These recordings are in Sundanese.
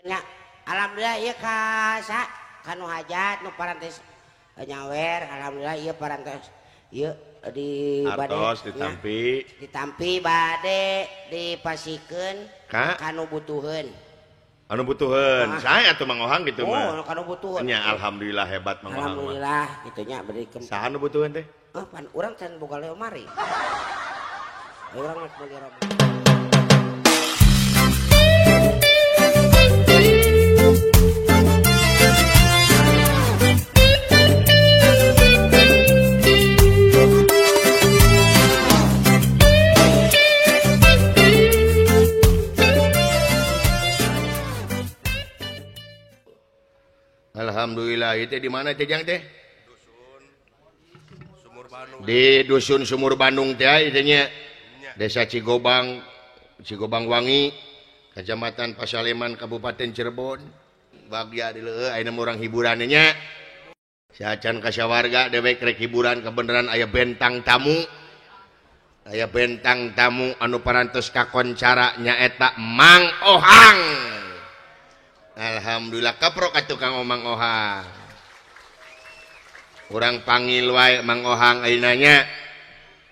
Nya, alhamdulillah ieu ka sa kanu hajat nu parantos nyawer, alhamdulillah ieu parantos ieu di bade ditampi ditampi bade dipasikeun ka kanu butuheun. Anu butuheun. Saya atuh Mang Ohang gitu mah. Oh, kanu butuheun. Nya alhamdulillah hebat Mang Ohang. Alhamdulillah kitu nya beri saha nu butuheun teh? Ah, pan urang can boga lemari. Urang mah meuli roba. Alhamdulillah itu di mana teh Jang teh? Sumur Bandung. Di dusun Sumur Bandung teh itu nya. Desa Cigobang, Cigobang Wangi, Kecamatan Pasaleman, Kabupaten Cirebon. Bagya di leueuh ayeuna urang hiburan nya. Sacan ka sawarga dewek rek hiburan kebenaran aya bentang tamu. Aya bentang tamu anu parantos kakoncara nyaeta Mang Ohang. Alhamdulillah kaprok atuh Kang Mang Ohang. Urang panggil wae Mang Ohang ayeuna nya.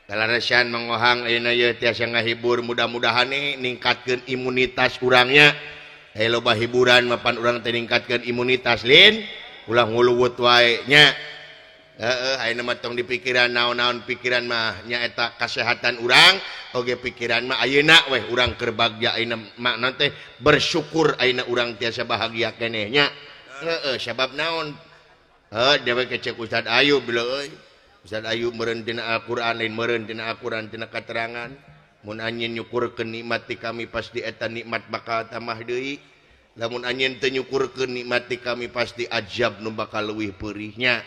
Kalaresan Mang Ohang ayeuna ieu tiasa ngahibur mudah-mudahan ningkatkeun imunitas urangnya. Aya loba hiburan mapan urang teh ningkatkeun imunitas lin. Ulah nguluwut wae nya. Heeh ayeuna mah tong dipikiran naon-naon pikiran mah nyaeta kasehatan urang oge pikiran mah ayeuna weh urang keur bagja ayeuna makna teh bersyukur ayeuna urang tiasa bahagia keneh nya. Heeh sabab naon? Heuh dewek cek Ustaz Ayub leuy. Ustaz Ayub meureun dina Al-Qur'an lain meureun dina Al-Qur'an dina katerangan mun anjeun nyukurkeun nikmat ti kami pasti eta nikmat bakal tambah deui. Lamun anjeun teu nyukurkeun nikmat ti kami pasti azab nu bakal leuwih peurihnya.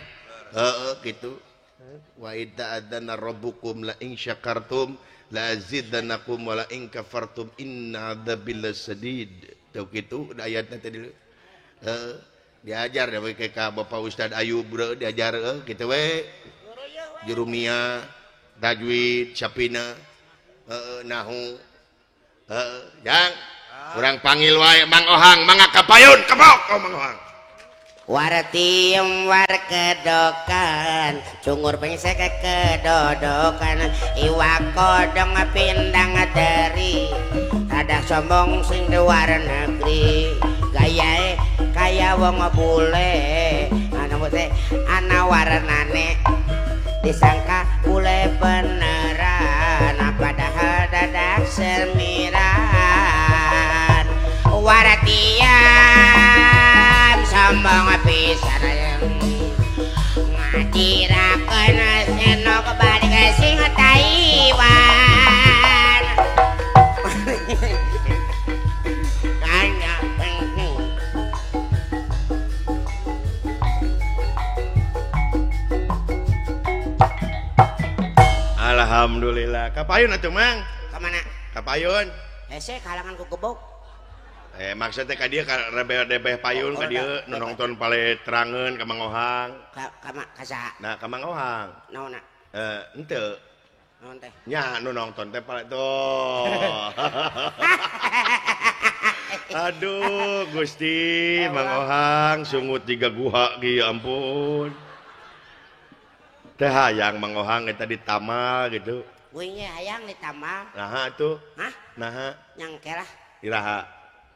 Heeh gitu. Wa idza adzana rabbukum la in syakartum la azidannakum wa la in kafartum inna adzabil sadid. Tuh gitu ayatna tadi. Heeh diajar we ka Bapak Ustaz Ayub diajar kitu we. Jurumia, tajwid, sapina, heeh nahu. Heeh, jang urang panggil wae Mang Ohang, mangga ka payun, kepok ka Mang Ohang. Wartiem war kedokan, cungur pengsek kedodokan, iwak kodong pindang teri, rada sombong sing luar negeri, gayae kaya wong bule, ana teh ana warnane, disangka bule beneran, padahal dadak semiran. Wartiem sombong pisan ngajirakeun senok balik sing Taiwan. Alhamdulillah. Kapayun atuh Mang? Ka mana? Kapayun. Hese kalangan ku gebok. Maksudnya ka dieu ka rebeh payun ka dieu nu nonton pale terangeun ka Mang Ohang. Ka ka saha? Nah, ka Mang Ohang. Naonna? Henteu. Naon teh? Nya nu nonton teh pale tuh. Aduh, Gusti Mang Ohang sungut jiga guha ge ya ampun. Teh hayang Mang Ohang eta ditamal gitu. Uing ge hayang ditamal. Naha atuh? Hah? Naha? Nyangke lah. Iraha?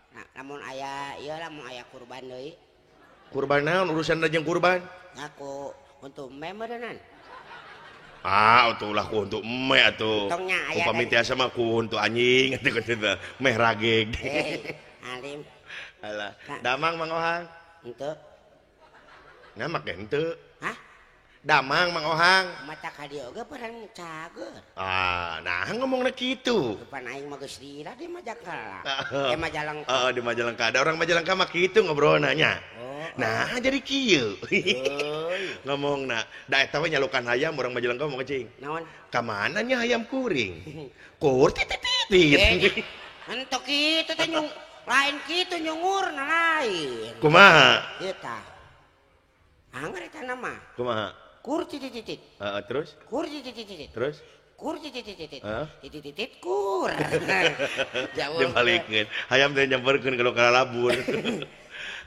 Nah, lamun aya ieu lamun aya kurban deui. Kurban naon urusan jeung kurban? Aku untuk me meureunnan. Ah, atuh ulah ku untuk me atuh. Upami tiasa mah ku untuk anjing atuh kitu meh rageg. Alim. Alah, damang Mang Ohang? Henteu. Nah, make henteu. Hah? Damang Mang Ohang. Mata ka dieu oge perang cager. Ah, nah ngomongna kitu. Pan aing mah geus lila di Majalengka. Di Majalengka. Heeh, di Majalengka. Ada orang Majalengka mah kitu ngobrolna nya. Oh. Nah, jadi kieu. Ngomongna, da eta we nyalukan hayam urang Majalengka mah cing. Naon? Ka mana nya hayam kuring? Kur titit. Henteu kitu teh nyung lain kitu nyungurna lain. Kumaha? Ieu tah. Angger eta mah. Kumaha? Kur titik titik. Terus? Kur titik titik. Terus? Kur titik titik titik titik kur. Dibalikeun. Hayam teh nyamperkeun kalau kalalabur.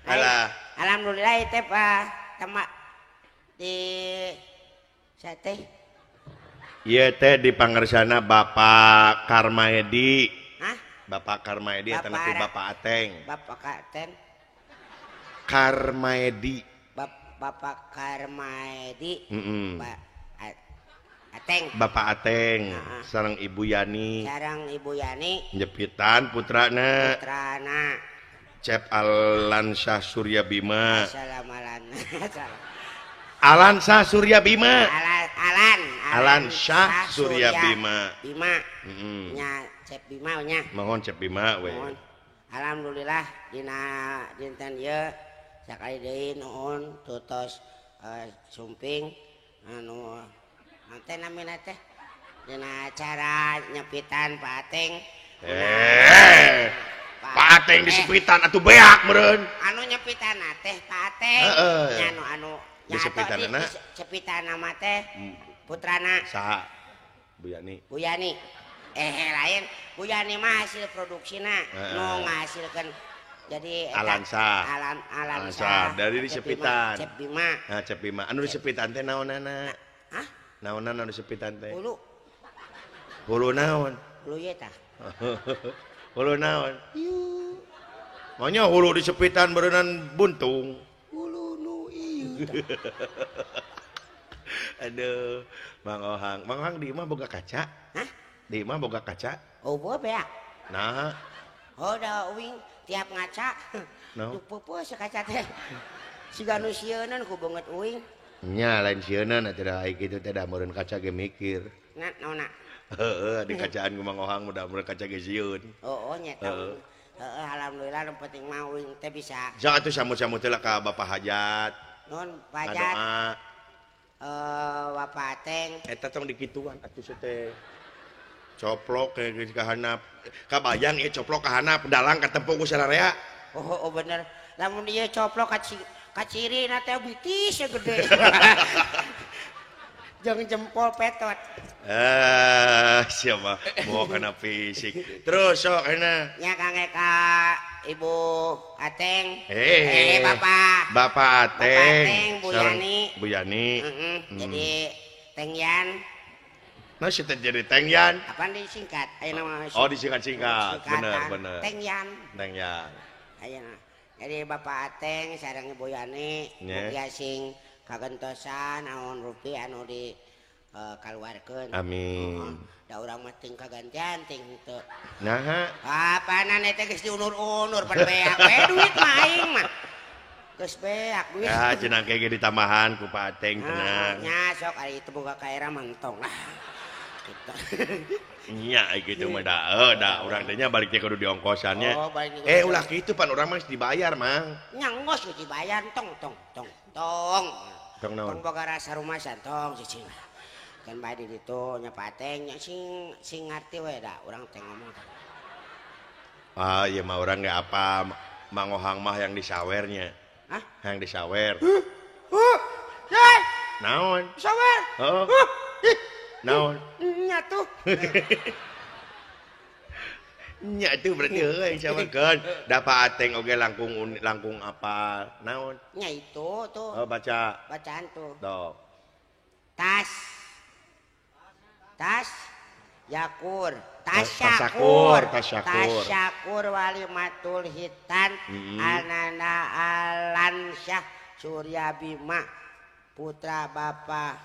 Alah. Alhamdulillah teh Pak tama di sate. Ieu teh di pangersana Bapak Karmaedi. Hah? Bapak Karmaedi eta teh Bapak Ateng. Bapak Ateng. Karmaedi. Bapak Karmaedi. Pak Ateng. Bapak Ateng, sareng Ibu Yani. Sareng Ibu Yani. Nyepitan putrana. Putrana. Cep Alansyah Surya Bima. Assalamualaikum. Alansyah Surya Bima. Alansyah Surya Bima. Bima. Nya Cep Bima nya. Mohon Cep Bima we. Alhamdulillah dina dinten ieu sakali deui nuhun tutos sumping anu teh namina teh dina acara nyepitan Pak Ateng. Pak Ateng disepitan atuh beak meureun. Anu nyepitan teh Pak Ateng. Nya anu anu disepitanana sepitan mah teh putrana. Saha? Bu Yani. Bu Yani. Lain Bu Yani mah hasil produksina nu ngahasilkeun jadi Alansyah. Alansyah dari disepitan. Cep Bima. Nah, Cep Bima. Anu disepitan teh naonana? Hah? Naonan anu disepitan teh? Hulu. Hulu naon? Hulu ye tah. Hulu naon? Ieu. Manya hulu disepitan beureunan buntung. Hulu nu ieu tah. Aduh, Mang Ohang. Mang Ohang di imah boga kaca? Hah? Di imah boga kaca? Oh, boga beak. Nah. Oh, da uing tiap ngaca. No. Peupeus kaca teh. Siga nu sieunan ku beungeut uing. Nya lain sieunan atuh da ai kitu teh da meureun kaca ge mikir. Na naonna? Heeh, di kacaan ku Mang Ohang mudah meureun kaca ge sieun. Oh, nya eta. Heeh, alhamdulillah nu penting mah uing teh bisa. Sok atuh samut-samut teh lah ka Bapak Hajat. Nuhun Pak Hajat. Bapak Ateng. Eta tong dikituan atuh teh. Coplok geus ka handap. Kabayang ieu coplok ka handap dalang katempo ku sararea. Oh, bener. Lamun ieu coplok kaciri na teh bitis ya gede. Jangan jempol petot. Siapa mau kena fisik. Terus sok enak. Nya Kang Eka Ibu Ateng. Bapak. Bapak Ateng. Bapak Ateng, Bu Yani. Bu Yani. Jadi Tengyan. Nah, si teh jadi Tengyan. Apaan disingkat? Ayeuna mah. Oh, disingkat-singkat. Bener, bener. Tengyan. Tengyan. Ayeuna. Jadi Bapak Ateng sareng Ibu Yani mugia sing kagentosan naon rupi anu di kaluarkeun. Amin. Da urang mah ting kagantian ting teu. Naha? Apanan eta geus diunur-unur pan beak we duit mah aing mah. Geus beak duit. Ya cenah ge ditambahan ku Pak Ateng tenang. Nya sok ari teu boga ka era mah entong lah. Gitu. Nya gitu mah da da urang teh nya balik teh kudu diongkosannya. Oh, balik ulah kitu pan urang mah geus dibayar, Mang. Nya ngos geus dibayar tong tong tong tong. Tong naon? Tong boga rasa rumasan tong cicing. Kan bae di ditu nya Pateng nya sing sing ngarti we da urang teh ngomong. Ah, ieu mah urang ge apa Mang Ohang mah yang disawernya. Hah? Yang disawer. Huh. Yai. Naon? Sawer. Heeh. Naon? Nya tuh. Nya tuh berarti heuh yang sawerkeun. Da Pak Ateng oge langkung langkung apa? Naon? Nya itu tuh. Oh, baca. Bacaan tuh. Tuh. Tas. Tas Yakur, tasyakur, tasyakur, tasyakur walimatul hitan, anana Alansyah Surya Bima, putra Bapak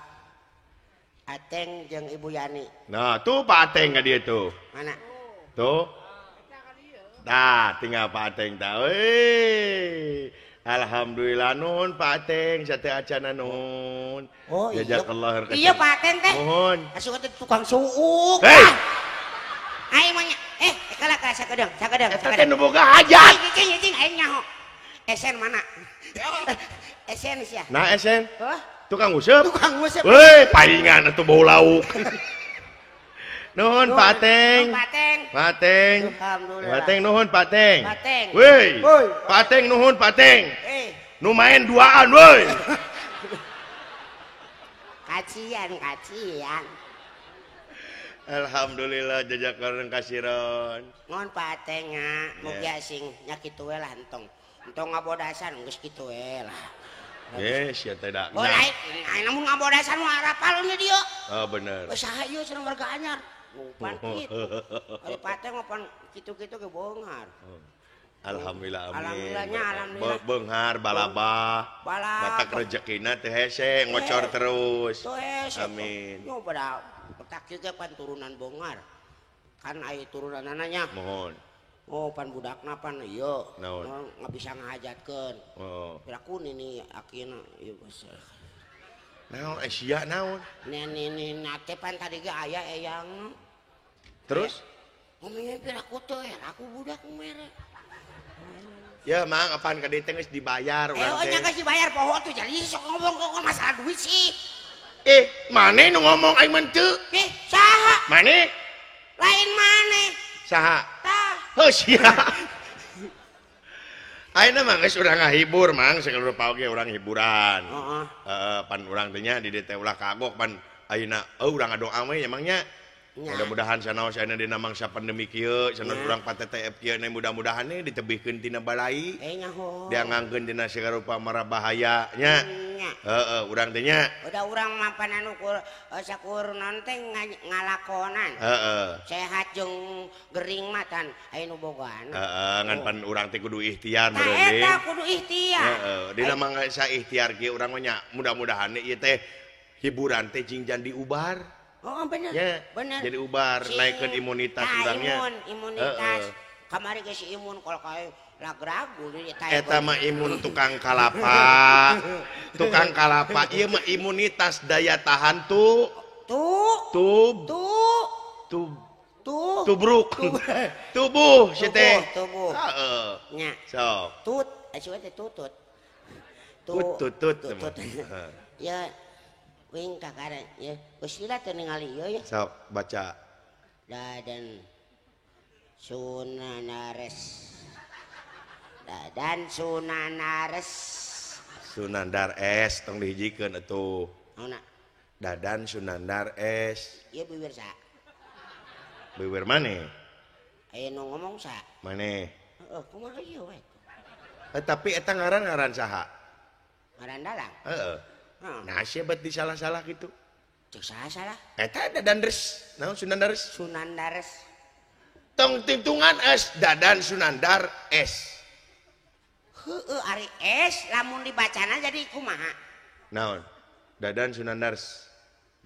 Ateng jeung Ibu Yani. Nah, tuh Pak Ateng ka dieu tuh. Mana? Tuh. Nah, tinggal Pak Ateng tah. Euy. Alhamdulillah nuhun Pak Ateng sate acana nuhun. Oh iya. Jazakallah khair. Iya Pak Ateng teh. Nuhun. Asup teh tukang suuk. Hei. Aing mah nya kalah kalah sakedeung, sakedeung. Eta teh nu boga hajat. Cing cing aing nyaho. Esen mana? Esen sia. Nah esen. Hah? Tukang useup. Tukang useup. Weh, paingan atuh bau lauk. Nuhun Pak Ateng. Pak Ateng. Pak Ateng. Alhamdulillah. Pak Ateng nuhun Pak Ateng. Pak Ateng. Woi. Pak Ateng nuhun Pak Ateng. Nu main duaan woi. Kacian, kacian. Alhamdulillah jajak bareng kasiron. Ngon patenga mugi sing nya kitu we lah entong. Entong ngabodasan geus kitu we lah. Yes, ya teh da. Oh lain, namun ngabodasan mah arapal nya dieu. Oh bener. Saha ieu cenah warga anyar. Pan kitu. Ari pateng mah pan kitu-kitu ge beunghar. Alhamdulillah amin. Alhamdulillahnya alhamdulillah. Beunghar balabah. Batak rezekina teh hese ngocor terus. Amin. Yo pada petak juga pan turunan beunghar. Kan aya turunanana nya. Mohon. Oh pan budakna pan ieu. Nggak bisa ngahajatkeun. Oh. Piraku nini akina ieu geus. Naon sia naon? Nini nate pan tadi ge aya eyang. Terus? Ngomongnya piraku teh aku budak mere. Ya mang apaan ka dieu teh geus dibayar urang teh. Oh nya geus dibayar poho tuh jadi sok ngomong kok masalah duit sih. Maneh nu ngomong aing mah teu. Saha? Maneh? Lain maneh. Saha? Tah. Heuh sia. Ayeuna mah geus urang ngahibur mang sagala rupa oge urang hiburan. Heeh. Heeh pan urang teh nya di dieu teh ulah kagok pan ayeuna urang ngadoa we nya mang nya. Mudah-mudahan sanaos ayeuna dina mangsa pandemi kieu sanaos urang PTTF kieu mudah-mudahan ditebihkeun tina balai. Diangangkeun dina sagala rupa mara bahaya nya. Heeh urang teh nya. Udah urang mah pan anu sakur naon teh ngalakonan. Heeh. Sehat jeung gering mah tan aya nu bogaan. Heeh ngan pan urang teh kudu ikhtiar meureun. Eta kudu ikhtiar. Heeh dina mangsa ikhtiar kieu urang mah nya mudah-mudahan ieu teh hiburan teh jingjan diubar. Oh bener, ya, bener. Jadi ubar, naikkan imunitas urangnya. Imunitas. Kamari geus imun kalau kae lagragu eta mah imun tukang kalapa. Tukang kalapa ieu mah imunitas daya tahan tu tu tu tu tubruk. Tubuh si teh. Tubuh. Heeh. Nya. Sok. Tut, asuh teh tutut. Tutut tutut. Ya wing kakara ya geus lila teu ningali ieu ya. Sok baca. Dadan Sunanares. Dadan Sunanares. Sunandar S tong dihijikeun atuh. Naonna? Dadan Sunandar S. Ieu bibir saha? Bibir maneh? Aya nu ngomong saha? Maneh. Heeh, kumaha ieu we? Tapi eta ngaran-ngaran saha? Ngaran dalang? Heeh. Nah, sia bet disalah-salah gitu. Cek salah-salah. Eta Dadan Res. Naon Sunandares? Sunandares. Tong tintungan S Dadan Sunandar S. Heueuh ari S lamun dibacana jadi kumaha? Naon? Dadan Sunandars.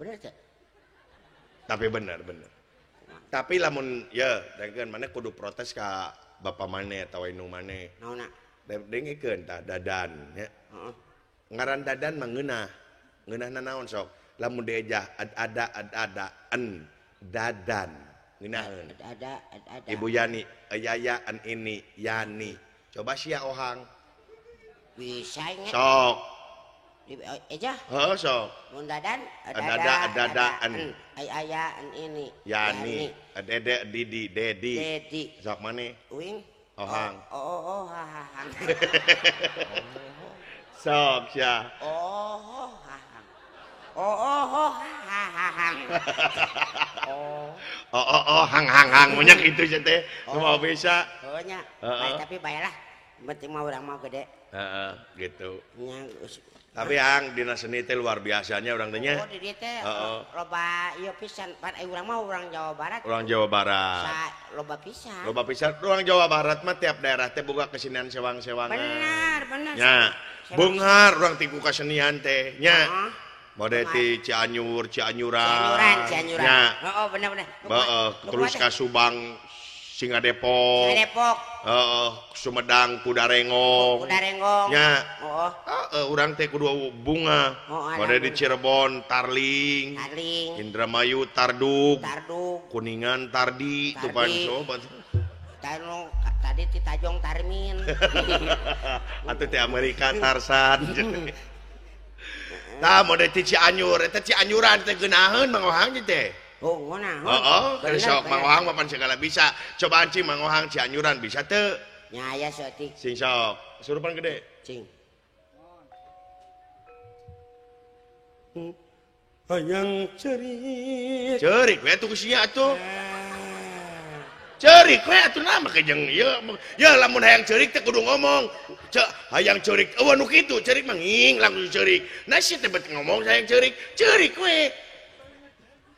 Bener teu? Tapi bener bener. Tapi lamun ya dengkeun maneh kudu protes ka bapa maneh atawa indung maneh. Naonna? Dengekeun tah Dadan nya. Heeh. Ngaran Dadan mah ngeunah. Ngeunahna naon sok? Lamun diejah ada ada en Dadan. Ngeunaheun. Ada ada. Ibu Yani, Yaya en ini Yani. Coba sia ohang. Bisa nya. Sok. Eja? Heeh sok. Mun Dadan ada ada en aya en ini. Yani, Dede Didi Dedi. Dedi. Sok maneh? Uing. Ohang. Oh hahang. Sok sia. Oh hahang. Oh hahang. Oh. Oh hang hang hang banyak itu sia teh. Mau bisa. Oh nya. Bae tapi bae lah. Penting mah urang mah gede. Heeh, gitu. Nya. Tapi hang dina seni teh luar biasanya urang teh nya. Oh di dieu teh loba ieu pisan. Pan urang mah urang Jawa Barat. Urang Jawa Barat. Sa loba pisan. Loba pisan. Urang Jawa Barat mah tiap daerah teh boga kesenian sewang-sewangan. Bener, bener. Nya. Beunghar urang tiku kasenian teh nya. Mode ti Cianjur, Cianjuran. Cianjuran. Nya. Heeh, bener bener. Heeh, terus ka Subang Singa Depok. Singa Depok. Heeh, Sumedang Kuda Renggong. Kuda Renggong. Nya. Heeh. Heeh, urang teh kudu bunga. Mode di Cirebon Tarling. Tarling. Indramayu Tardug. Tardug. Kuningan Tardi, tuh pan sobat. Tanu tadi ti Tajong Tarmin. Atuh ti Amerika Tarsan. Tah mode ti Cianjur, eta Cianjuran teh geunaheun Mang Ohang teh. Oh, ngeunaheun. Heeh, sok Mang Ohang mah pan segala bisa. Cobaan cing Mang Ohang Cianjuran bisa teu? Nya aya saeutik. Sing sok, surupan gede. Cing. Hayang ceurik. Ceurik we atuh ku sia atuh. Ceurik we atuh na make jeung ieu. Ya lamun hayang ceurik teh kudu ngomong. Cek hayang ceurik eueuh nu kitu ceurik mah nging langsung ceurik. Nah sia teh bet ngomong hayang ceurik, ceurik we.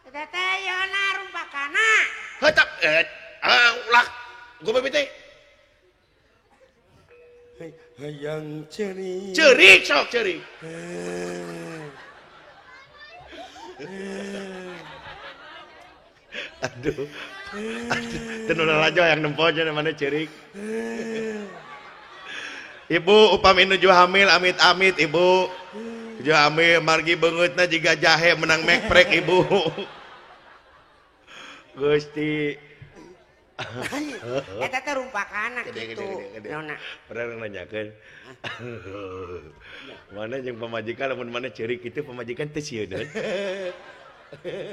Eta teh yeuna rumpakana. Heuh tap ulah gua bebe teh. Hayang ceurik. Ceurik sok ceurik. Aduh. Tenun aja yang nempo aja namanya ceurik. Ibu upami nuju hamil amit-amit ibu. Nuju hamil margi beungeutna jiga jahe menang mekprek ibu. Gusti. Eta teh rumpakana kitu. Naonna? Pernah nanyakeun. Mana jeung pamajikan lamun mana ceurik kitu pamajikan teh sieun.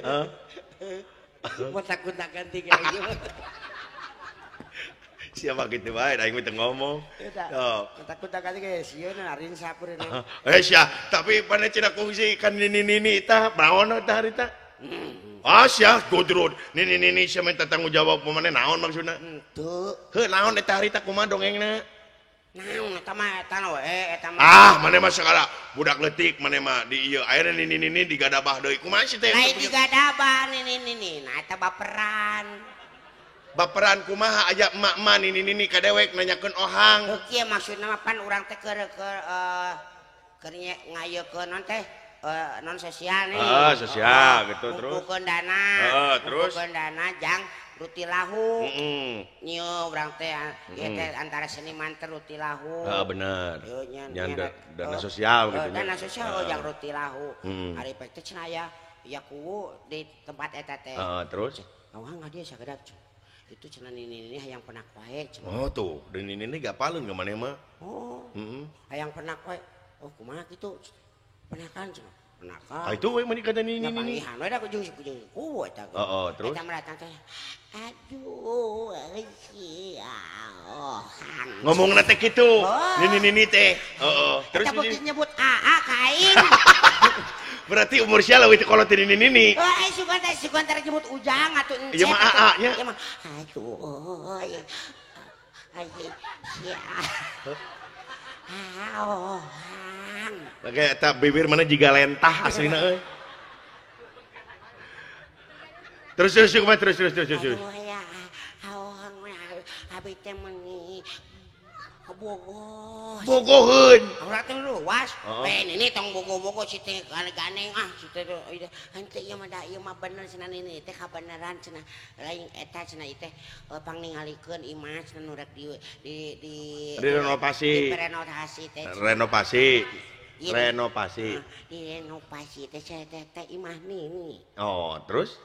Hah? Mau takut tak ganti kayak gitu. Siapa gitu bae aing mah teu ngomong. Eta takut tak ganti kayak sieun arin sapeurna. Eh sia, tapi pane cenah kungsi kan nini-nini tah naon tah harita? Ah sia godrod. Nini-nini sia minta tanggung jawab maneh naon maksudna? Henteu. Heuh naon eta harita kumaha dongengna? Naon eta mah eta we eta mah. Ah maneh mah sagala budak leutik maneh mah di ieu ayeuna nini-nini digadabah deui kumaha sih teh? Lain digadabah nini-nini nah eta baperan. Baperan kumaha aya emak-emak nini-nini ka dewek nanyakeun ohang. Heuh kieu maksudna mah pan urang teh keur keur ngayekeun naon teh non sosial nih. Ah sosial gitu terus. Ngumpulkeun dana. Heeh terus. Ngumpulkeun dana jang ruti lahu. Nyieu urang teh ieu teh antara seniman teh ruti lahu. Heeh bener. Nyan dana sosial gitu nya. Dana sosial jang ruti lahu. Ari pek teh cenah aya ya kuwu di tempat eta teh. Heeh terus. Awang dia sakedap. Itu cenah nini-nini hayang penak wae cenah. Oh tuh, dan nini-nini gapaleun ka maneh mah. Oh. Heeh. Hayang penak wae. Oh kumaha kitu? Penakan cenah. Penakan. Ah itu we meni kata nini-nini. Panggihan we da jeung kuwu eta. Heeh, terus. Eta mah datang teh. Aduh, sia ohang. Ngomongna teh kitu. Nini-nini teh. Heeh. Terus eta beuki nyebut AA ka aing. Berarti umur sia leuwih teh kolot ti nini-nini. Oh, aing sugan teh sugan teh nyebut ujang atuh encep. Ieu mah AA nya. Ieu mah aduh. Aing sia. Ohang. Kayak eta bibir mana jiga lentah aslina euy. Terus terus kumaha terus terus terus terus. Aduh ya, ohang abi teh meuni bogoh. Bogoheun. Urang teh luas. Eh nini tong bogo-bogo si teh ganeng ah si teh henteu ieu mah da ieu mah bener cenah nini teh kabeneran cenah lain eta cenah ieu teh pangningalikeun imah cenah nu rek di renovasi. Renovasi teh. Renovasi. Renovasi. Direnovasi teh teh teh imah nini. Oh, terus?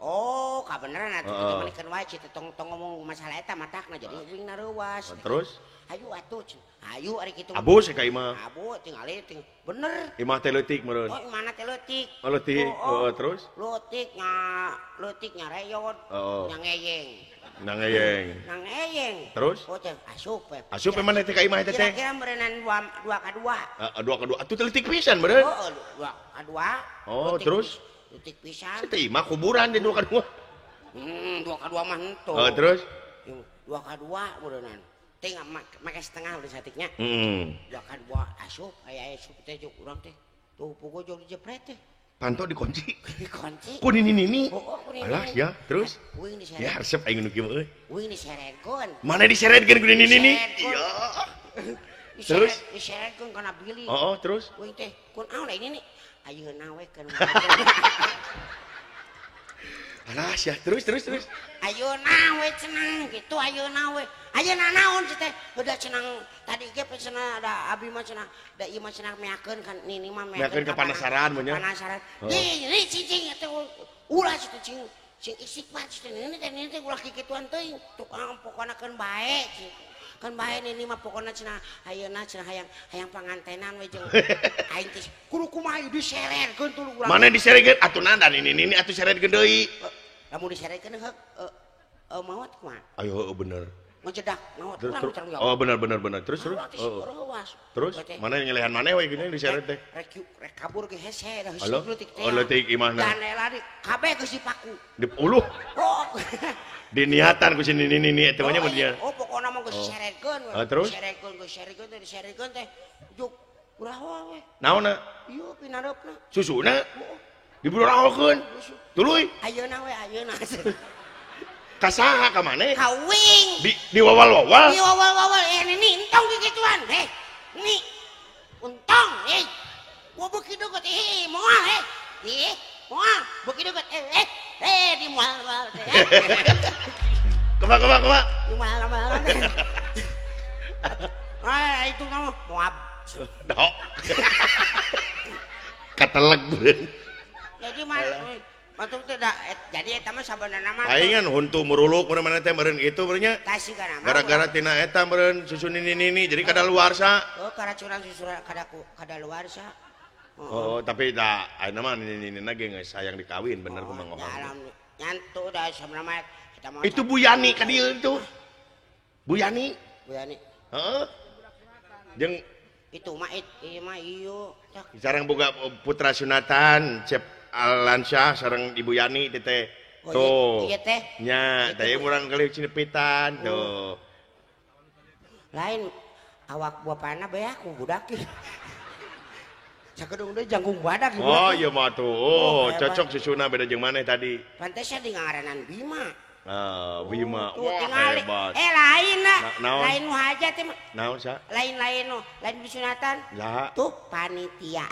Oh, kabeneran atuh kitu manehkeun wae teh tong ngomong masalah eta matakna jadi uing nareuwas. Terus? Ayu atuh, ayu ari kitu. Abu sih ka imah. Abu tingali ting bener. Imah teh leutik meureun. Oh, imahna teh leutik. Oh, leutik. Oh, terus? Leutik nya leutik nya reyot. Oh. Nya ngeyeng. Nya ngeyeng. Nya ngeyeng. Terus? Oh, teh asup we. Asup we maneh teh ka imah teh teh. Kira-kira meureunnan 2 ka 2. Heeh, 2 ka 2. Atuh teh leutik pisan meureun. Oh, 2 ka 2. Oh, terus? Leutik pisan. Teh imah kuburan di 2 ka 2. 2 ka 2 mah henteu. Oh, terus? 2 ka 2 meureunnan. Teh make setengah udah satiknya. Heeh. 2 ka 2 asup aya asup teh jeung urang teh. Tuh pugo jeung dijepret teh. Panto dikunci. Dikunci. Ku nini-nini. Oh, ku nini. Alah ya, terus? Uing diseret. Ya resep aing nu kieu euy. Uing diseretkeun. Mana diseretkeun ku nini-nini? Iya. Terus diseretkeun kana bilik. Oh, terus? Uing teh kun naon ini nih. Ayeuna we keun. Alah sia, terus terus terus. Ayeuna we cenah kitu ayeuna we. Ayeuna naon sih teh? Udah cenah tadi ge cenah da abi mah cenah da ieu mah cenah meakeun kan nini mah meakeun ka panasaran mun nya. Panasaran. Ih, cicing teh ulah sih teh cing cing istighfar sih teh nini teh ulah kikituan teuing. Tukang pokona keun bae. Kan bae nini mah pokona cenah ayeuna cenah hayang pangantenan we jeung aing teh kudu kumaha diseretkeun tuluy urang. Mana diseretkeun atuh nanda nini nini atuh seretkeun deui. Lamun diseretkeun heuk maot kumaha? Ayo heueuh bener. Ngejedak naon urang tanggung jawab. Oh benar benar benar. Terus terus. Terus mana nyelehan maneh we gini diseret teh. Rek kabur ge hese da hese leutik teh. Oh leutik imahna. Janela di kabeh geus dipaku. Di uluh. Oh. Diniatan ku si nini eta mah nya mun dia. Oh pokona mah geus diseretkeun. Terus diseretkeun geus diseretkeun teh diseretkeun teh. Juk urang we. Naonna? Ieu pinareupna. Susuna? Diburahokeun. Tuluy. Ayeuna we ayeuna. Kasaha ka maneh? Ka uing. Di wawal-wawal. Di wawal-wawal nini entong kikituan. Heh. Ni. Untong eh. Gua beuki deukeut eh moal eh. Ih, moal beuki deukeut eh eh di moal-moal teh. Kumaha kumaha kumaha? Di moal-moal. Ah, itu kamu moab. Dok. Kateleg beureun. Jadi mah Matuk teh da jadi eta mah sabenerna mah aing kan huntu muruluk meureun teh meureun kitu meureun nya. Gara-gara tina eta meureun susu nini-nini jadi kadaluarsa. Oh, karacunan susu kadaku kadaluarsa. Oh, tapi da ayeuna mah nini-ninina ge geus hayang dikawin bener ku Mang Ohang. Nyantu da sabenerna mah eta mah. Itu Bu Yani ka dieu itu. Bu Yani. Bu Yani. Heeh. Jeung itu mah ieu mah ieu. Sareng boga putra sunatan Cep Alansyah sareng Ibu Yani teh teh. Tuh. Iya teh. Nya, teh urang kali cinepitan tuh. Lain awak bapana beak ku budak. Sakedung deui jangkung badak ieu. Oh, iya mah tuh. Oh, cocok susuna beda jeung maneh tadi. Pantesna di ngaranan Bima. Ah, Bima. Wah, hebat. Eh lain lah. Lain nu hajat teh. Naon sa? Lain-lain nu, lain disunatan. Tuh panitia.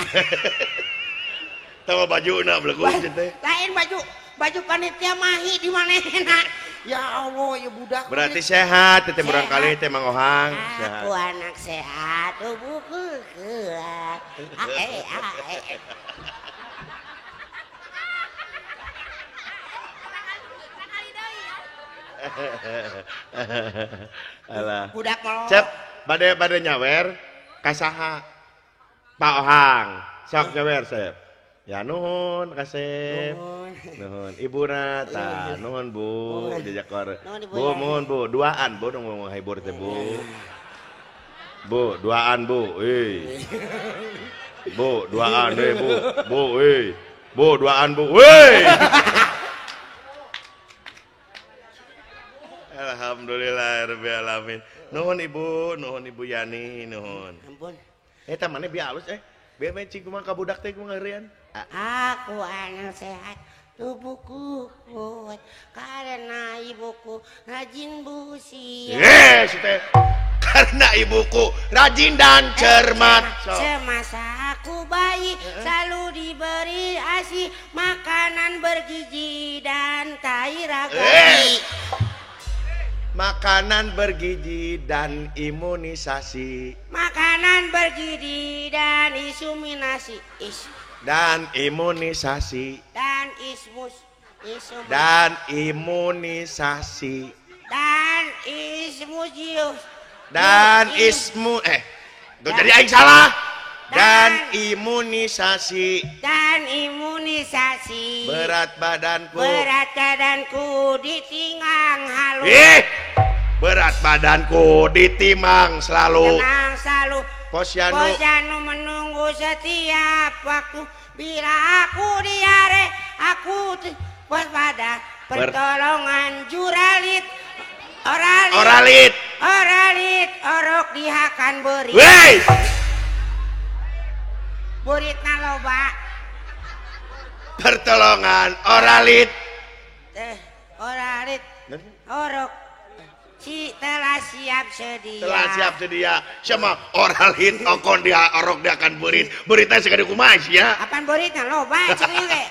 Tawa bajuna belegung teh. Lain baju baju panitia mahi di manehna. Ya Allah, ya budak. Berarti sehat teh murangkalih teh Mang Ohang. Aku anak sehat, tubuhku kuat. Alah. Budak mah. Cep, bade nyawer kasaha? Pak Ohang. Sok nyawer, Sep. Ya nuhun kasep. Nuhun Ibu Nata, nuhun Bu, jajakor. Bu, nuhun Bu, duaan Bu dong ngomong hibur teh Bu. Bu, duaan Bu, euy. Bu, duaan euy Bu. Bu euy. Bu, duaan Bu. Euy. Alhamdulillah rabbil alamin. Nuhun Ibu, nuhun Ibu Yani, nuhun. Ampun. Eta maneh bieu alus eh. Bieu mah cing kumaha ka budak teh kumaha ngeureun. Aku anak sehat, tubuhku kuat karena ibuku rajin busia. Yes, teh. Karena ibuku rajin dan cermat. Semasa aku bayi selalu diberi ASI, makanan bergizi dan tai ragati. Makanan bergizi dan imunisasi. Makanan bergizi dan isuminasi. Is. Dan imunisasi. Dan ismus. Isum. Dan imunisasi. Dan ismusius. Dan ismu tuh jadi aing salah. Dan imunisasi. Dan imunisasi. Berat badanku. Berat badanku ditinggang halu. Berat badanku ditimang selalu. Tenang selalu. Posyandu. Posyandu menunggu setiap waktu. Bila aku diare, aku waspada. Pertolongan juralit. Oralit. Oralit. Oralit. Orok dihakan beri. Wey! Buritna loba. Pertolongan oralit. Oralit. Orok. Si telah siap sedia. Telah siap sedia. Sama oralit okon dia orok dia akan burit. Buritna segede kumaha sia? Apaan buritna loba cik ieu ge.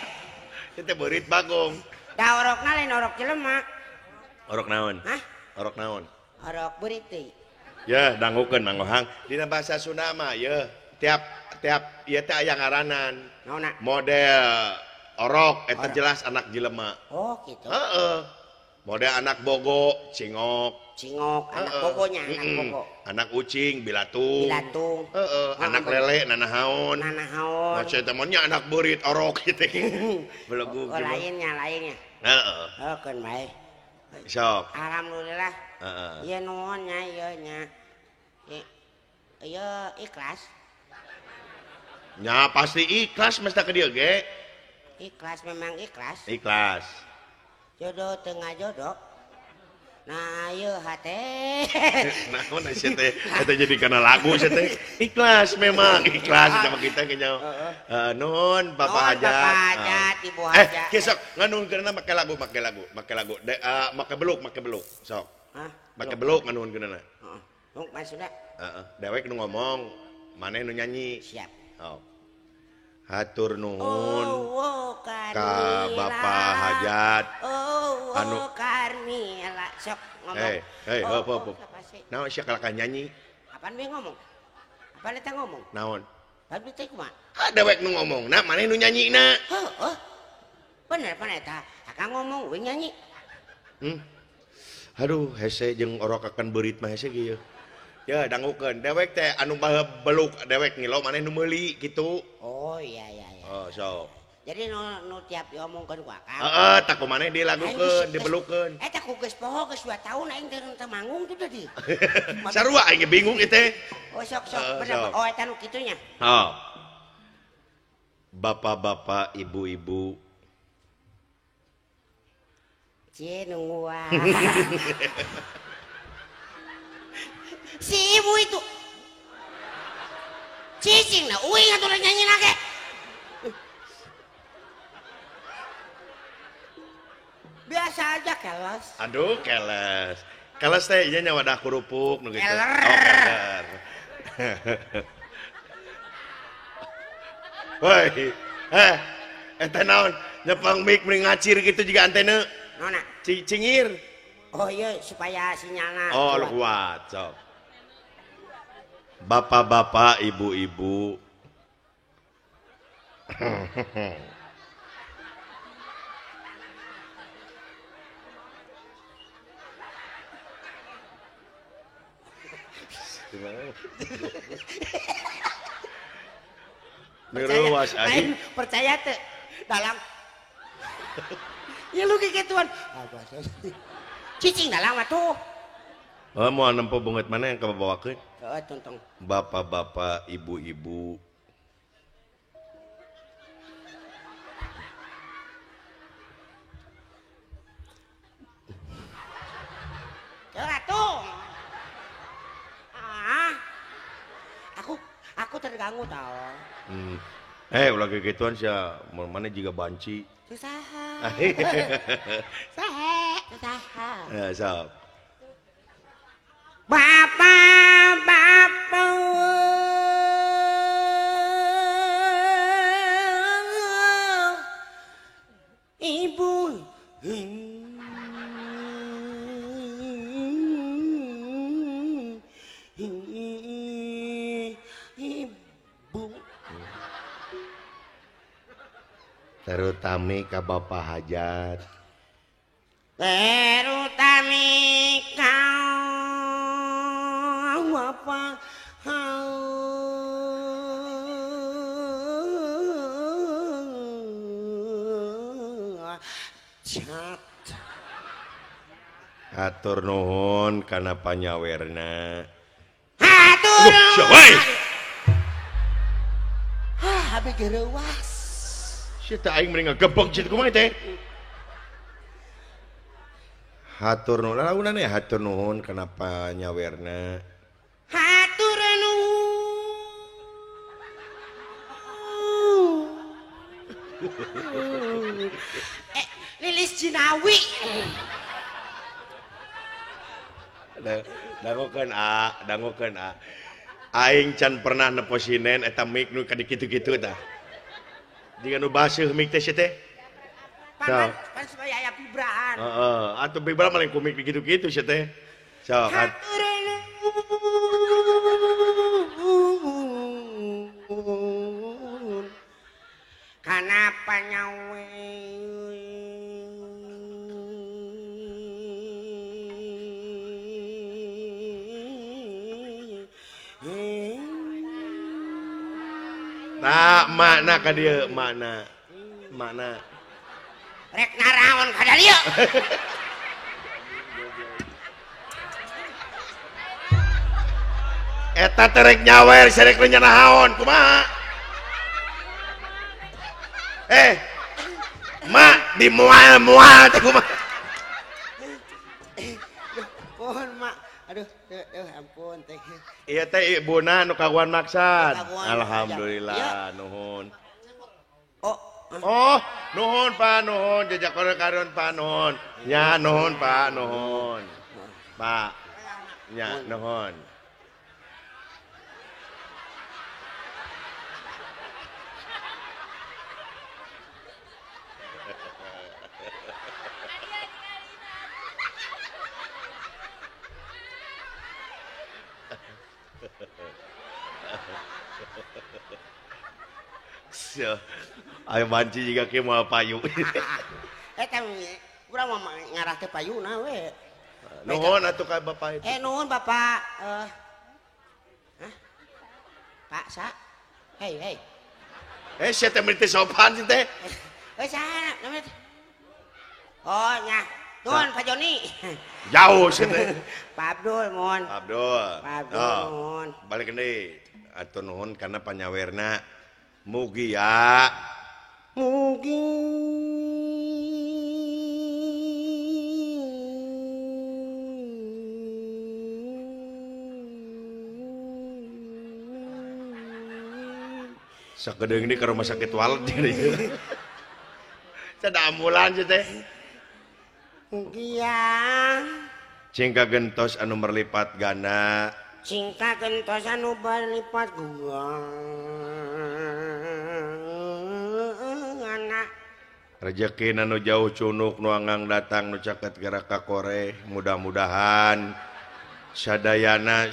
Teh burit bagong. Da orokna lain orok jelema. Orok naon? Hah? Orok naon? Orok burit teh. Ya, dangukeun Mang Ohang. Dina bahasa Sunda mah yeuh tiap tiap ieu teh aya ngaranan. Naonna? Model orok eta jelas anak jelema. Oh, gitu. Heeh. Model anak bogo, cingok. Cingok, anak bogonya, anak bogo. Anak ucing, bilatung. Bilatung. Heeh, anak lele nanahaon. Nanahaon. Nah, eta mah nya anak beurit orok gitu. Belegug. Oh, lainnya, lainnya. Heeh. Oh, keun bae. Sok. Alhamdulillah. Heeh. Ieu nuhun nya ieu nya. Ieu ikhlas. Nya pasti ikhlas mesti ka dieu ge. Ikhlas memang ikhlas. Ikhlas. Jodoh tengah jodoh. Nah, ieu hate. Naon sia teh? Eta jadi kana lagu sia teh. Ikhlas memang ikhlas sama kita ge nya. Heeh, nuhun Bapak Hajat. Bapak Hajat, Ibu Hajat. Kieu sok nganuhunkeunna make lagu, make lagu, make lagu. Make beluk, make beluk. Sok. Hah? Make beluk nganuhunkeunna. Heeh. Bung maksudna? Heeh, dewek nu ngomong, maneh nu nyanyi. Siap. Oh. Hatur nuhun ka Bapak Hajat. Anu Karmila sok ngomong. Hei, hop hop. Naon sia kalakah nyanyi? Apaan we ngomong? Apaan eta ngomong? Naon? Tapi teh kumaha? Ha dewek nu ngomongna, maneh nu nyanyina. Heuh. Bener pan eta? Akang ngomong we nyanyi. Aduh, hese jeung orokakan beurit mah hese ge ieu. Ya dangukeun dewek teh anu beluk dewek ngilo maneh nu meuli kitu. Oh iya iya iya. Oh sok. Jadi nu tiap diomongkeun ku akang. Heeh, tak ku maneh dilagukeun, dibelukeun. Eta ku geus poho geus 2 tahun aing teh teu manggung tuh tadi. Sarua aing ge bingung ieu teh. Oh sok sok bener. Oh eta nu kitu nya. Oh. Bapak-bapak, ibu-ibu. Cie nungguan. Si ibu itu cicing nah uing atuh nyanyi lagi. Biasa aja keles. Aduh keles. Keles teh ieu nya wadah kerupuk nu kitu. Keler. Oh keler. Woi, eta naon? Nyepang mic mending ngacir gitu juga antena. Nona. Cingir. Oh iya supaya sinyalna. Oh lu kuat sok. Bapak-bapak, ibu-ibu. Ngeruas aing. Percaya teu dalang. Ya lu kikituan. Cicing dalang atuh. Oh, mau nempo banget mana yang kabawakeun? Heeh, tuntong. Bapak-bapak, ibu-ibu. Atuh. Ah. Aku terganggu tau. Ulah kikituan sia, mana juga banci. Saha. Saha. Saha. Ya, sok. Bapak, bapak, ibu, ibu. Terutami ka Bapak Hajat. Terutami ka Bapak Hajat. Hatur nuhun kana panyawerna. Hatur nuhun. Hah, abi gereuwas. Sia teh aing mending ngagebeg sia kumaha teh. Hatur nuhun, lagunan ya hatur nuhun kana panyawerna. Hatur nuhun. Lilis Jinawi. Dangukeun a, dangukeun a. Aing can pernah nepo sinen eta mic nu ka dikitu-kitu tah. Jiga nu baseuh mic teh sia teh. Pan supaya aya vibraan. Heeh, atuh vibra mah lain ku mic kitu-kitu sia teh. Sok. Hatur nuhun. Kana panyawe. Nah, makna ka dieu, makna. Makna. Rek naraon ka dieu. Eta terek nyawer serek nyanahaon kumaha? Mak di mual-mual teh kumaha? Pohon mak. Aduh, ampun teh. Iya teh ibuna nu kaguan maksad. Alhamdulillah, nuhun. Oh, nuhun Pak, nuhun jejak karon Pak, nuhun. Nya nuhun Pak, nuhun. Pak. Nya nuhun. Ayo banci juga ke mau payu. Eta urang mah ngarah teh payuna we. Nuhun atuh ka bapak itu. Nuhun bapak. Hah? Pak sa. Hei, hei. Sia teh meuni teh sopan sih teh. Saha namanya teh? Oh nya. Nuhun Pak Joni. Jauh sih teh. Pak Abdul mohon. Pak Abdul. Pak Abdul mohon. Balik deui. Atuh nuhun kana panyawerna. Mugi ya. Mugi sakedeung ini ke rumah sakit waled jadi. Sada ambulan sih teh. Mugi ya. Cingka gentos anu merlipat ganda. Cingka gentos anu berlipat ganda. Rezeki anu jauh cunuk nu anggang datang nu caket gerak ka kore, mudah-mudahan sadayana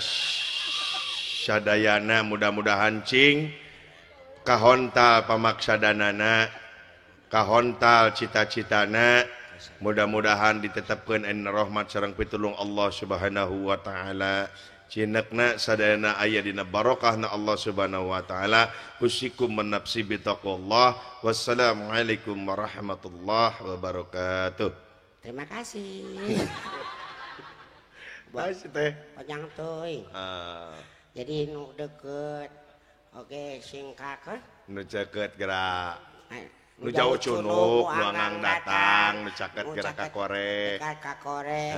sadayana mudah-mudahan cing kahontal pamaksadanana, kahontal cita-citana, mudah-mudahan ditetapkeun en rahmat sareng pitulung Allah Subhanahu wa taala. Cinekna sadayana aya dina barokahna Allah Subhanahu wa taala. Usikum menafsi bitaqwallah. Wassalamualaikum warahmatullahi wabarakatuh. Terima kasih. Makasih teh. Panjang teuing. Jadi nu deket. Oke, singkakeun. Nu caket gerak. Nu jauh cunuk, nu anggang datang, nu caket gerak ka kore. Ka kore.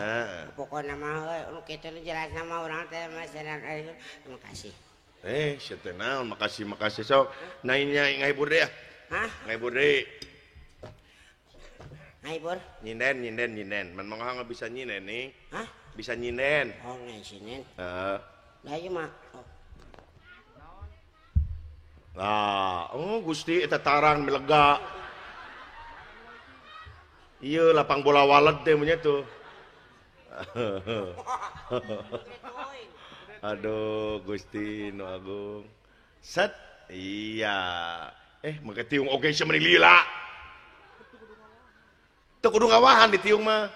Pokona mah euy, nu kitu nu jelasna mah urang teh terima kasih. Sia teh naon makasih makasih sok. Nainya ngahibur deui ah. Hah? Ngahibur deui. Ngahibur? Nyinden nyinden nyinden. Man mah nggak bisa nyinden nih. Hah? Bisa nyinden. Oh, nyinden. Heeh. Lah ieu mah. Nah, oh Gusti eta tarang melega. Iya lapang bola waled teh nya tuh. Aduh Gusti nu agung. Set. Iya. Make tiung oge sia meni lila. Teu kudu ngawahan di tiung mah.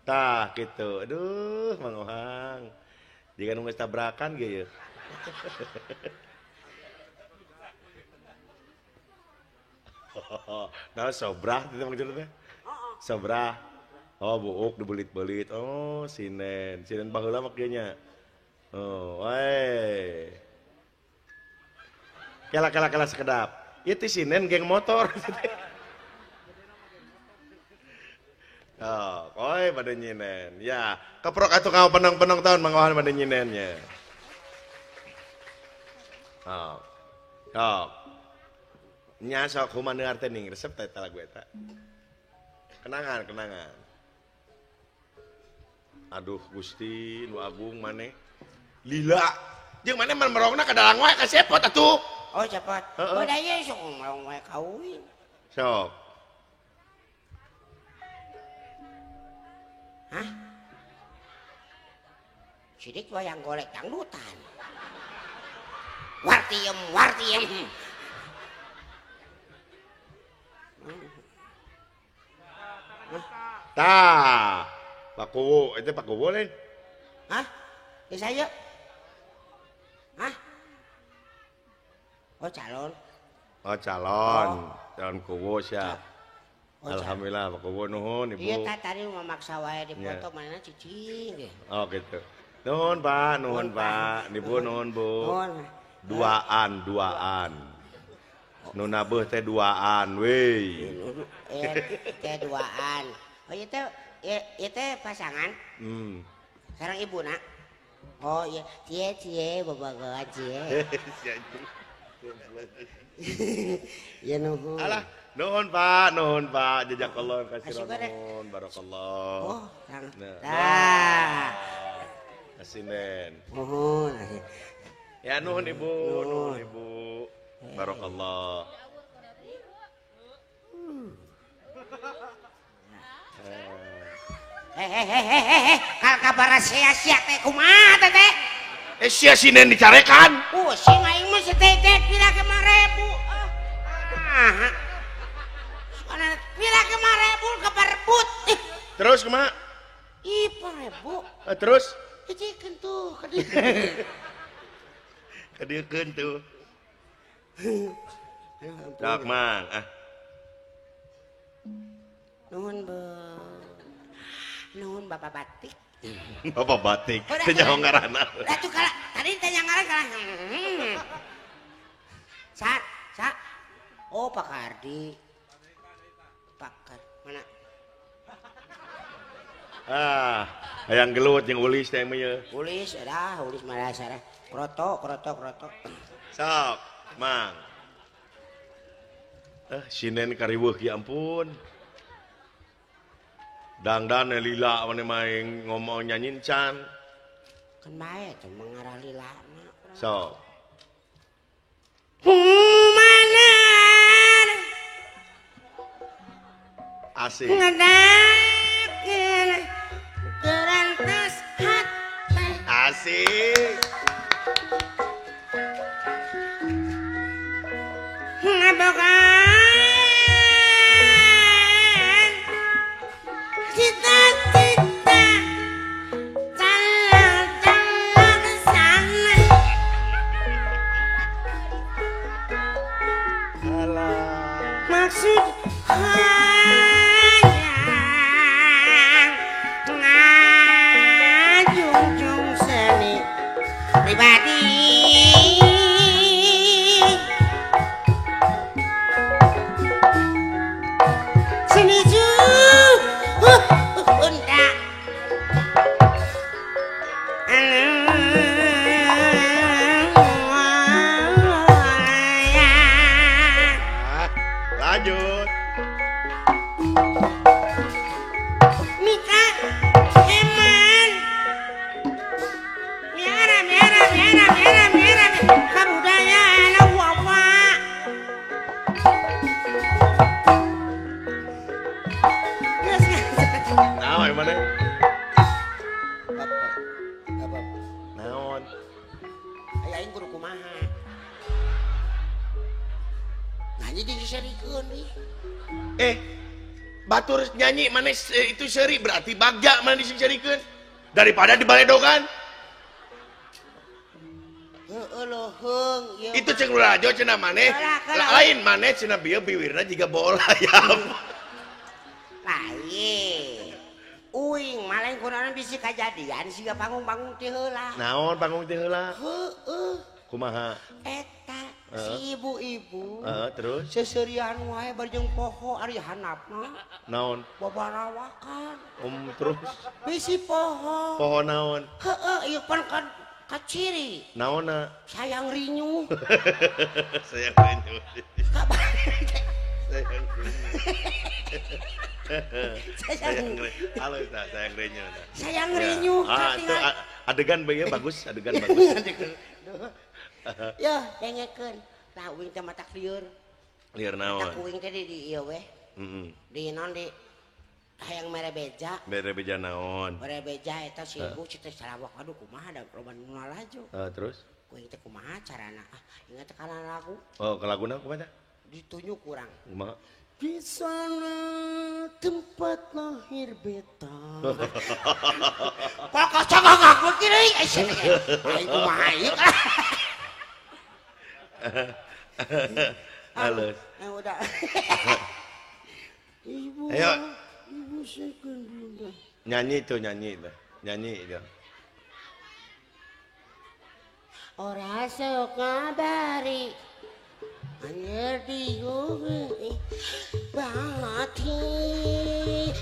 Tah kitu. Aduh Mang Ohang. Jiga nu geus tabrakan ge yeuh. Nah, sobrah itu maksudnya teh. Sobrah. Oh, buuk dibelit-belit. Oh, sinen. Sinen baheula mah kieu nya. Oh, wae. Kela kela kela sekedap. Ieu teh sinen geng motor. Oh, koy pada nyinen. Ya, keprok atuh ka penong-penong tahun mangohan pada nyinennya. Oh. Oh. Nya sok kumaha dengar teh ning resep teh lagu eta. Kenangan, kenangan. Aduh Gusti nu agung maneh. Lila. Jeung maneh mah merongna ka dalang wae ka sepot atuh. Oh, cepot. Oh, da ieu sok merong wae ka uing. Sok. Hah? Sidik wayang golek dangdutan. Wartiem, wartiem. Tah, Pak Kuwu, itu Pak Kuwu lain. Hah? Di saya? Hah? Oh calon. Oh calon, oh. Calon Kuwu siap. Oh, alhamdulillah Pak Kuwu nuhun Ibu. Iya tadi memaksa wae dipoto mana cicing. Oh gitu. Nuhun Pak, nuhun Pak. Ibu nuhun Bu. Nuhun. Duaan, duaan. Nu nabeuh teh duaan we. Teh duaan. Oh ieu teh ieu teh pasangan? Sareng ibuna. Oh iya, cie cie bobogohan cie. Ya nuhun. Alah, nuhun Pak, nuhun Pak. Jazakallah khairan, nuhun barakallah. Oh, tah. Asinen. Nuhun. Ya nuhun Ibu, nuhun Ibu. Barakallah. Hehehehehe, kal kabar sia-sia teh kumaha teh teh? Sia sinen dicarekan. Pusing aing mah seteh pira ke 5.000. Ah. Pira ke 5.000 kabarebut. Terus kumaha? Ih, 4.000. Terus? Hijikeun tuh, kadieukeun. Kadieukeun tuh. Sok Mang, ah. Nuhun Bu. Nuhun Bapak Batik. Bapak Batik, teu nyaho ngaranna. Lah tuh kalah, tadi tanya ngaran kalah. Sa, sa. Oh, Pak Kardi. Pak Kar, mana? Ah, hayang gelut jeung ulis teh mah ye. Ulis, dah, ulis mah dasar. Kroto, kroto, kroto. Sok, Mang. Sinen kariweuh ya ampun. Dangdan lila mana main ngomong nyanyin can. Kan bae teh mengarah lila. So. Humanar. Asik. Ngedakeun gerantas hate. Asik. Ngabogaan cita-cita calon-calon kesana. Alah. Maksud hayang ngajungjung seni pribadi. Seni Sunda Lanjut. Mika Eman miara miara miara miara miara kabudayaan wawa. Naon mana? Apa? Naon? Aya aing kudu kumaha? Nyanyi diserikeun deui. Batur nyanyi mana itu seri berarti bagja mana diserikeun daripada dibaledogan. Heueuh leuheung ieu. Itu cek lurajo cenah maneh. Lain maneh cenah bieu biwirna jiga bola ayam. Lain. Uing malah kunaon bisi kajadian siga panggung-panggung teh heula. Naon panggung teh heula? Heueuh. Kumaha? Eta si ibu-ibu. Heeh, terus seserian wae bari jeung poho ari handapna. Naon? Babarawakan. Terus bisi poho. Poho naon? Heueuh, ieu pan kan kaciri. Naonna? Sayang rinyuh. Sayang rinyuh. Sayang rinyuh. Sayang halus nah, sayang rinyuh. Sayang rinyuh. Ah, itu adegan bae bagus, adegan bagus. Ya, dengekeun. Tah uing teh matak lieur. Lieur naon? Tah uing teh di ieu weh. Heeh. Di naon di hayang mere beja. Mere beja naon? Mere beja eta si ibu cita sarawak aduh kumaha da loba nu lalajo. Heeh, terus? Uing teh kumaha carana? Ah, ingat teh kana lagu. Oh, ke laguna kumaha teh? Ditunjuk kurang. Kumaha? Di sana tempat lahir beta. Kok kocok aku kiri, aing kumaha ieu. Halus. Udah. Ibu. Ayo. Ibu sekeun belum dah. Nyanyi itu, nyanyi itu. Nyanyi itu. Ora sok ngabari anyer di batin.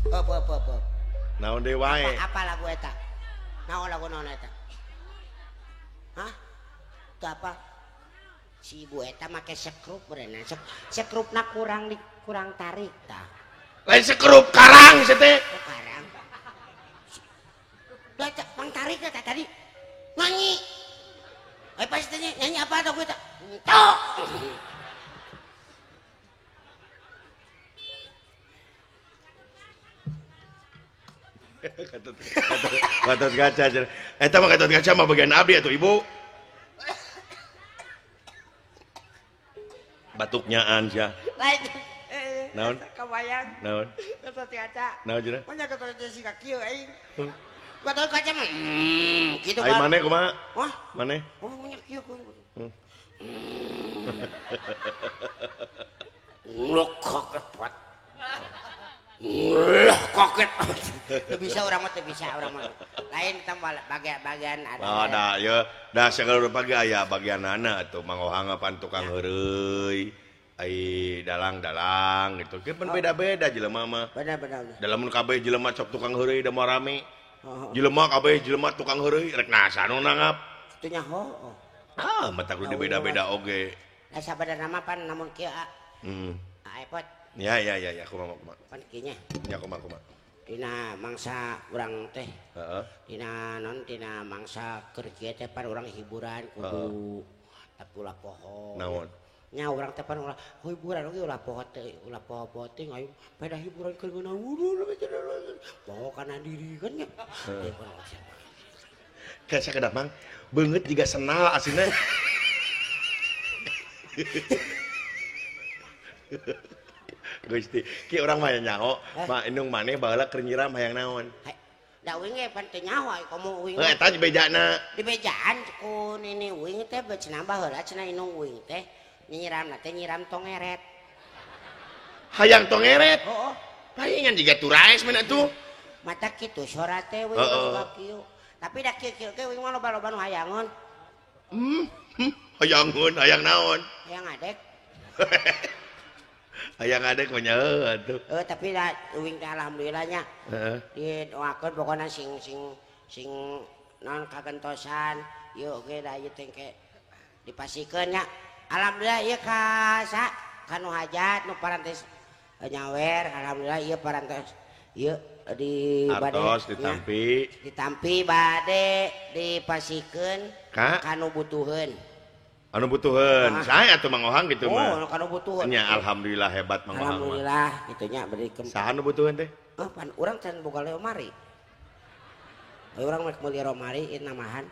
Apa apa apa. Naon deui wae? Apa lagu eta? Naon lagu naon eta? Hah? Itu apa? Si ibu eta make sekrup berenang. Sekrupna kurang kurang tarik tah. Lain sekrup karang sih teh. Oh, karang. Lah pang tarik teh tadi. Nyanyi. Eh pasti nyanyi apa tuh gue tak? Tok. Gatot kaca. Eta mah Gatot Kaca mah bagian abdi atuh ibu. Batuknyaan sia. Lain. Naon? Kabayang. Naon? Gatot Kaca. Naon cenah? Manya Gatot Kaca si kieu aing. Gatot Kaca mah kitu kan. Ai maneh kumaha? Wah, maneh? Oh, nya kieu kuy. Loh kaget. Loh kaget. Teu bisa urang mah teu bisa urang mah. Lain tambah bagian-bagian ada. Oh, da ieu da sagala rupa ge aya bagianana atuh Mang Ohang pan tukang heureuy. Ai dalang-dalang gitu. Ge pan beda-beda jelema mah. Benar-benar. Da lamun kabeh jelema sok tukang heureuy da moal rame. Jelema kabeh jelema tukang heureuy rek nasa nu nanggap. Kitu nya heuh. Ah, mata kudu beda-beda oge. Da sabadarna mah pan namun kieu a. Heeh. Epot. Ya ya ya ya kumaha kumaha. Pan kieu nya. Ya kumaha kumaha. Dina mangsa urang teh. Heeh. Dina non dina mangsa keur kieu teh pan urang hiburan kudu tapi ulah poho. Naon? Nya urang teh pan ulah hiburan oge ulah poho teh, ulah poho teh ayo beda hiburan keur ngeunah poho kana diri kan nya. Kayak sakedap mang beungeut jiga senal asina. Gusti, ki urang mah nyaho, mah indung maneh baheula keur nyiram hayang naon? Da uing ge pan teu nyaho ai komo uing. Heuh eta dibejana. Dibejaan ku nini uing teh cenah baheula cenah indung uing teh nyiramna teh nyiram tongeret. Hayang tongeret? Heeh. Palingan jiga turaes mah atuh. Mata kitu sora teh uing mah kieu. Tapi da kieu-kieu ge uing mah loba-loba nu hayangeun. Hayangeun, hayang naon? Hayang adek. Hayang adek mah nya heuh atuh. Heuh tapi da uing teh alhamdulillah nya. Heeh. Didoakeun pokona sing sing sing naon kagentosan ieu oge da ieu teh engke dipasikeun nya. Alhamdulillah ieu ka sa ka nu hajat nu parantos nyawer alhamdulillah ieu parantos ieu di bade artos ditampi ditampi bade dipasikeun ka ka nu butuheun. Anu butuheun. Saya atuh Mang Ohang gitu mah. Oh, kanu butuheun. Nya alhamdulillah hebat Mang Ohang. Alhamdulillah kitu nya beri saha nu butuheun teh? Oh, pan urang can boga lemari. Urang rek meuli lemari ieu namahan.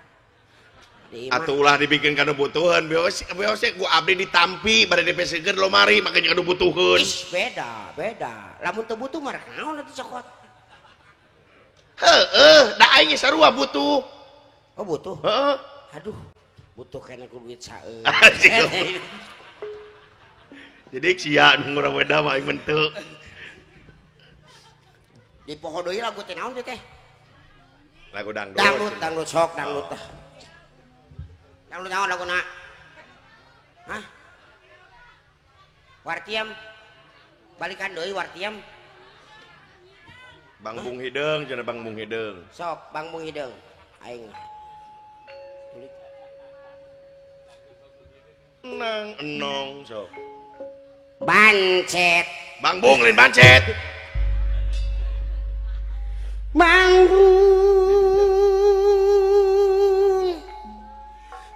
Di imah. Atuh ulah dibikin kanu butuheun, beos ku abdi ditampi bade dipesikeun lomari make kanu butuheun. Ih, beda, beda. Lamun teu butuh mah rek naon atuh cokot. Heeh, da aing sarua butuh. Oh, butuh. Heeh. Aduh. Butuh kena ku duit saeun. Jadi sia nu ngurang beda mah aing menteu. Di poho deui lagu teh naon teh? Lagu dangdut. Dangdut, dangdut sok dangdut teh. Dangdut naon laguna? Hah? Wartiem. Balikan deui wartiem. Bang Bung Hideung cenah Bang Bung Hideung. Sok Bang Bung Hideung. Aing. Nang enong sok. Bancet. Bang Bung lain bancet. Bang Bung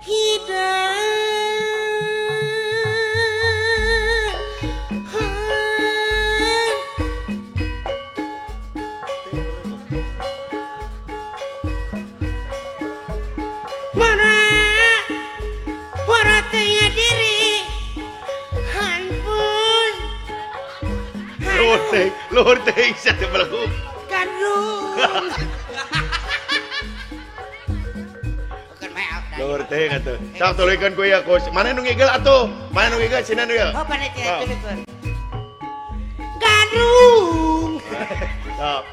Hideung. Luhur teh sia teh belagu. Gadung. Luhur teh atuh. Sok tuluykeun ku ieu ku. Mana nu ngigel atuh? Mana nu ngigel sina nu ieu? Oh, panitia tuluykeun. Gadung. Sok.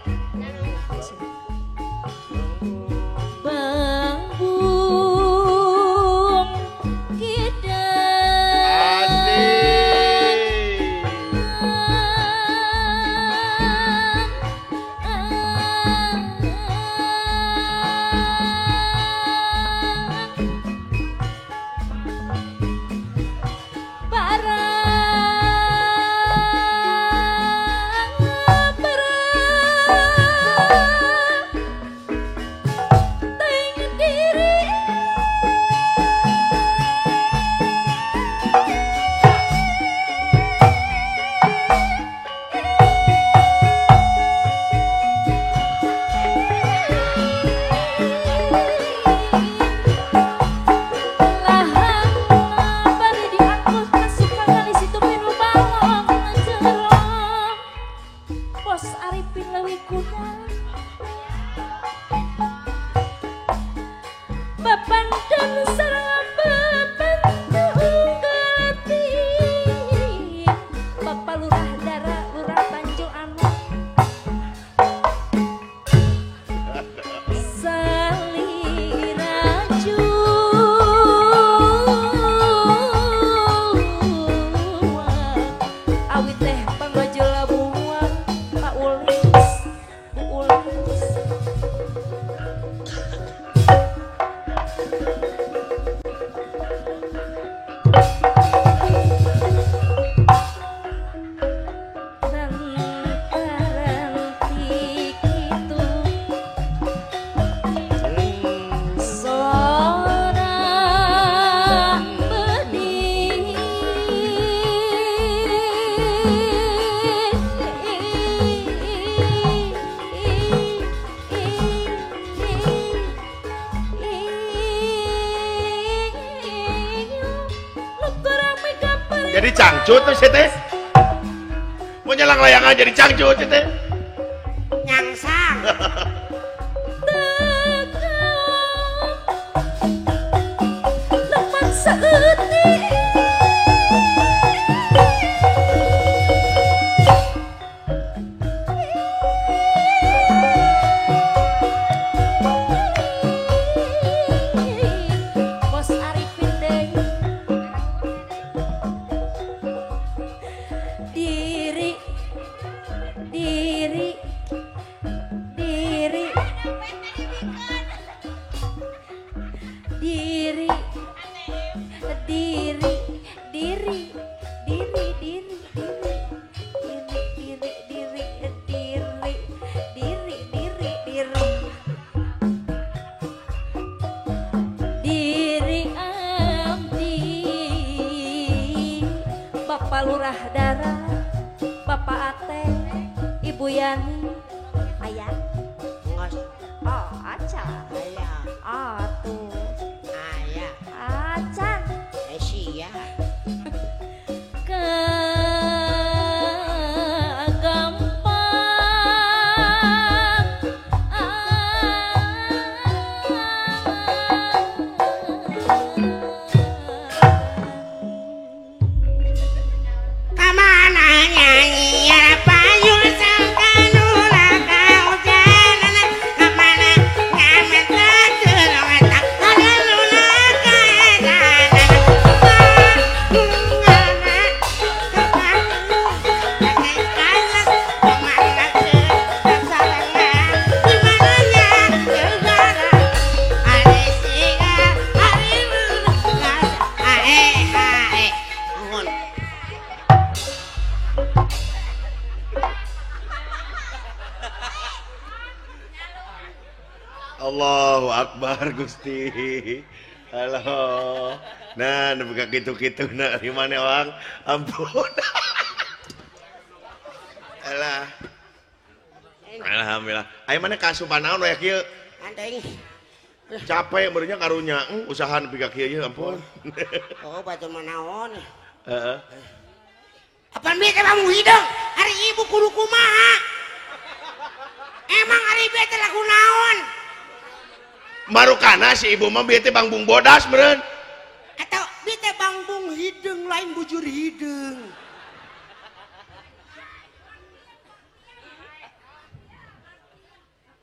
Papanten sareng papantu Bapak Lurah Dara Lurah Tanjung Anu Salira jua awit teh panggojo labuang Pak Ulis Bu Ulis Lantaran ti kitu sora bedih Jadi cangcut tuh sih teh. Mau nyelang layangan jadi cangcut sih teh. Nyangsang. Lepat saeutik Bos Arifin deui diri diri diri diri diri diri diri diri diri diri diri diri diri diri diri diri abdi Bapak Lurah Dara Bapak Ate Ibu Yani ayah Ngos. Oh aca Ayah. Atuh Ayah. Acan Eh sia. Kagampang Kamana nyanyi payung sangkanula kaujanana kamana ngamet tulung eta kaluna kaedana Allahu Akbar Gusti. Halo. Nah, buka gitu-gitu nah di mana orang? Ampun. Alah. Alhamdulillah. Ayo mana kasupan naon we kieu? Anteng. Capek meureunnya karunya usaha nepi ka kieu ampun. Oh, batur mah naon? Heeh. Apaan bieu teh bangun hidung? Hari ibu kudu kumaha? Emang hari ieu teh lagu naon? Marukana si ibu mah bieu teh bangbung bodas meureun. Atau bieu teh bangbung hideung lain bujur hideung.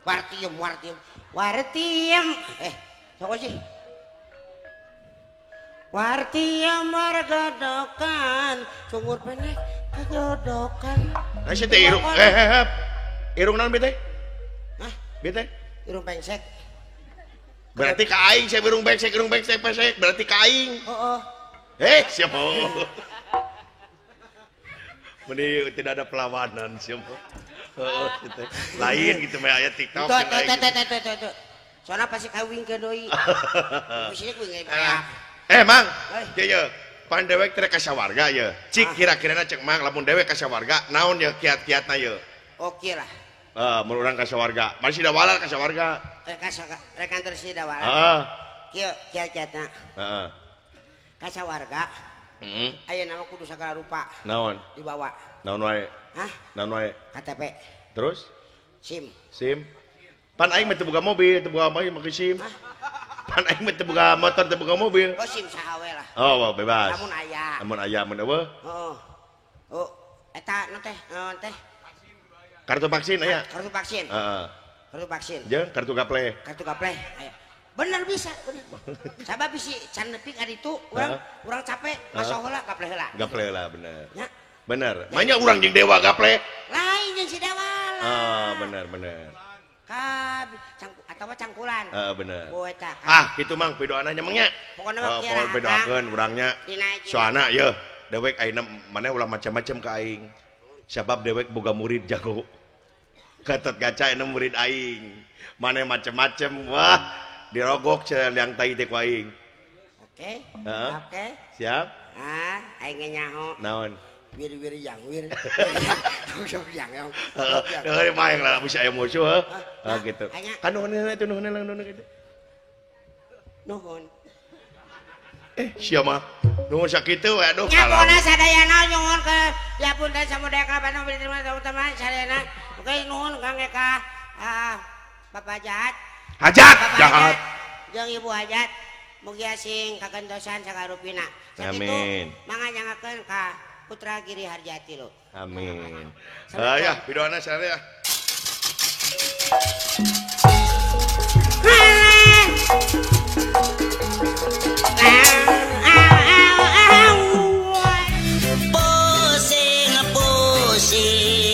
Wartiem wartiem wartiem siapa sih? Wartiem wargodokan sumur pendek kegodokan. Nah si teh irung irung naon bieu teh? Hah? Bieu teh? Irung pengsek. Berarti ka aing saya irung pengsek pesek berarti ka aing. Heeh. Siapa? Meni tidak ada perlawanan siapa. Heeh gitu. Lain gitu mah aya TikTok. Tuh. Soalnya pasti kawin ke deui. Mesti kuing Mang. Ye ye. Pan dewek teh ka sawarga ye. Cik kira-kirana cek Mang lamun dewek ka sawarga naon ye kiat-kiatna ye. Oke lah. Heeh, mun urang ka sawarga. Masih dawalan ka sawarga. Rek kantor si dawalan. Heeh. Kieu kiat-kiatna. Heeh. Ka sawarga. Heeh. Ayeuna mah kudu sagala rupa. Naon? Dibawa. Naon wae? Hah? Naon wae? KTP. Terus? SIM. SIM. Pan aing mah teu boga mobil, teu boga mobil make SIM. Hah? Pan aing mah teu boga motor, teu boga mobil. Oh, sim saha we lah. Oh, bebas. Lamun aya. Lamun aya mun eueuh. Heeh. Oh, eta nu teh, naon teh? Kartu vaksin aya. Kartu vaksin. Heeh. Kartu vaksin. Jeung kartu gaple. Kartu gaple aya. Bener bisa, bener. Sabab bisi can nepi ka ditu urang urang capek, masuk heula gaple heula. Gaple heula bener. Nya. Bener. Manya urang jeung dewa gaple. Lain jeung si dewa lah. Ah, bener bener. Ka atawa cangkulan. Heeh, bener. Oh eta. Ah, kitu Mang pidoana nya Mang nya. Pokona mah kieu lah. Pidoakeun urangnya. Soalna yeuh, dewek ayeuna maneh ulah macam-macam ka aing. Sabab dewek boga murid jago. Gatot Kaca ayeuna murid aing. Maneh macam-macam wah dirogok cenah liang tai teh ku aing. Oke. Oke. Siap? Ah, aing ge nyaho. Naon? Wir-wir yang wir. Yang yang. Heeh, mah yang lah bisa aya musuh heuh. Ah gitu. Kan nuhun heula itu nuhun heula nuhun gitu. Nuhun. Sia mah. Nuhun sakitu we aduh. Nya pokona sadayana nyuhun ke diapunten samudaya kalapana beli terima utama sadayana. Oke nuhun Kang Eka. Bapak Jahat. Hajat jahat. Jeung Ibu Hajat mugia sing kagentosan sagarupina. Amin. Mangga nyangakeun ka Putra Giri Harjati lo. Amin. Ya, pidoana sareng ya. Pusing pusing.